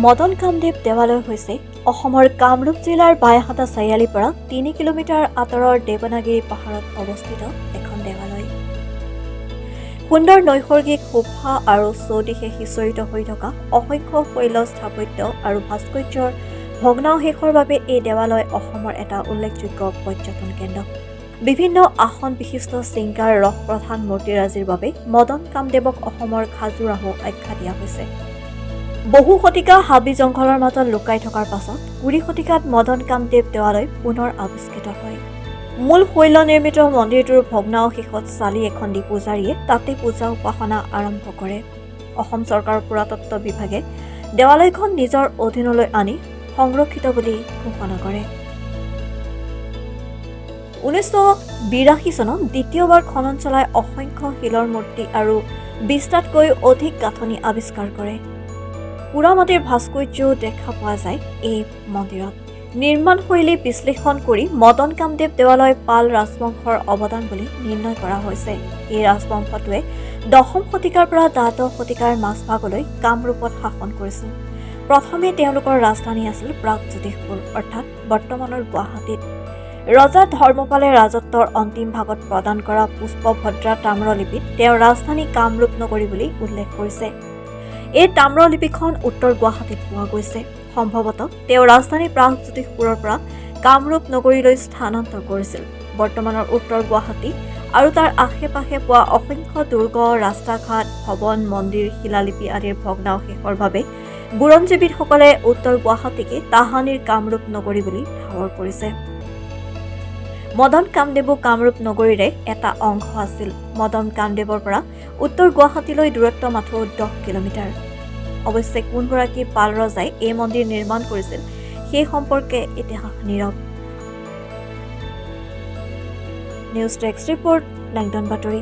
মদন কামদেৱ দেৱালয় হৈছে অসমৰ কামৰূপ জিলাৰ বাইহাটা চাৰিআলিৰ পৰা 3 কিলোমিটাৰ আঁতৰৰ দেৱনাগিৰি পাহাৰত অৱস্থিত এখন দেৱালয়। সুন্দৰ নৈসৰ্গিক শোভা আৰু চৌদিশে সিঁচৰিত হৈ থকা অসংখ্য শৈল স্থাপত্য আৰু ভাস্কৰ্যৰ ভগ্নাৱশেষৰ বাবে এই দেৱালয় অসমৰ এটা উল্লেখযোগ্য পৰ্যটন কেন্দ্ৰ। বিভিন্ন আসন বিশিষ্ট শৃংগাৰ ৰস প্ৰধান মূৰ্তিৰাজিৰ বাবে মদন কামদেৱক অসমৰ খাজুৰাহো আখ্যা দিয়া হৈছে। বহু শতিকা হাবি জংঘলৰ মাজত লুকাই থকাৰ পাছত 20 শতিকাত মদন কামদেৱ দেৱালয় পুনৰ আৱিষ্কৃত হয়। মূল শৈল নিৰ্মিত মন্দিৰটোৰ ভগ্নাৱশেষত চালি এখন দি পূজাৰীয়ে তাতে পূজা উপাসনা আৰম্ভ কৰে। অসম চৰকাৰৰ পুৰাতত্ত্ব বিভাগে দেৱালয়খন নিজৰ অধীনলৈ আনি সংৰক্ষিত বুলি ঘোষণা কৰে। 1982 চনত দ্বিতীয়বাৰ খনন চলাই অসংখ্য শিলৰ মূৰ্তি আৰু 20টাতকৈ অধিক গাঁথনি আৱিষ্কাৰ কৰে। পোৰামাটিৰ ভাস্কৰ্যও দেখা পোৱা যায় এই মন্দিৰত। নিৰ্মাণ শৈলী বিশ্লেষণ কৰি মদন কামদেৱ দেৱালয় পাল ৰাজবংশৰ অৱদান বুলি নিৰ্ণয় কৰা হৈছে। এই ৰাজবংশটোৱে দশম শতিকাৰ পৰা দ্বাদশ শতিকাৰ মাজভাগলৈ কামৰূপত শাসন কৰিছিল। প্ৰথমে তেওঁলোকৰ ৰাজধানী আছিল প্ৰাগজ্যোতিষপুৰ, অৰ্থাৎ বৰ্তমানৰ গুৱাহাটীত। ৰজা ধৰ্মপালে ৰাজত্বৰ অন্তিম ভাগত প্ৰদান কৰা পুষ্পভদ্ৰা তাম্ৰলিপিত তেওঁৰ ৰাজধানী কামৰূপ নগৰী বুলি উল্লেখ কৰিছে। এই তাম্ৰলিপিখন উত্তৰ গুৱাহাটীত পোৱা গৈছে। সম্ভৱতঃ তেওঁ ৰাজধানী প্ৰাগজ্যোতিষপুৰৰ পৰা কামৰূপ নগৰীলৈ স্থানান্তৰ কৰিছিল। বৰ্তমানৰ উত্তৰ গুৱাহাটী আৰু তাৰ আশে পাশে পোৱা অসংখ্য দুৰ্গ, ৰাস্তা ঘাট, ভৱন, মন্দিৰ, শিলালিপি আদিৰ ভগ্নাৱশেষৰ বাবে বুৰঞ্জীবিদসকলে উত্তৰ গুৱাহাটীকে তাহানিৰ কামৰূপ নগৰী বুলি ঠাৱৰ কৰিছে। মদন কামদেৱো কামৰূপ নগৰীৰে এটা অংশ আছিল। মদন কামদেৱৰ পৰা উত্তৰ গুৱাহাটীলৈ দূৰত্ব মাথো 10 কিলোমিটাৰ। অৱশ্যে কোনগৰাকী পাল ৰজাই এই মন্দিৰ নিৰ্মাণ কৰিছিল, সেই সম্পৰ্কে ইতিহাস নীৰৱ। নিউজ ডেস্ক ৰিপৰ্ট, লেংডন বাতৰি।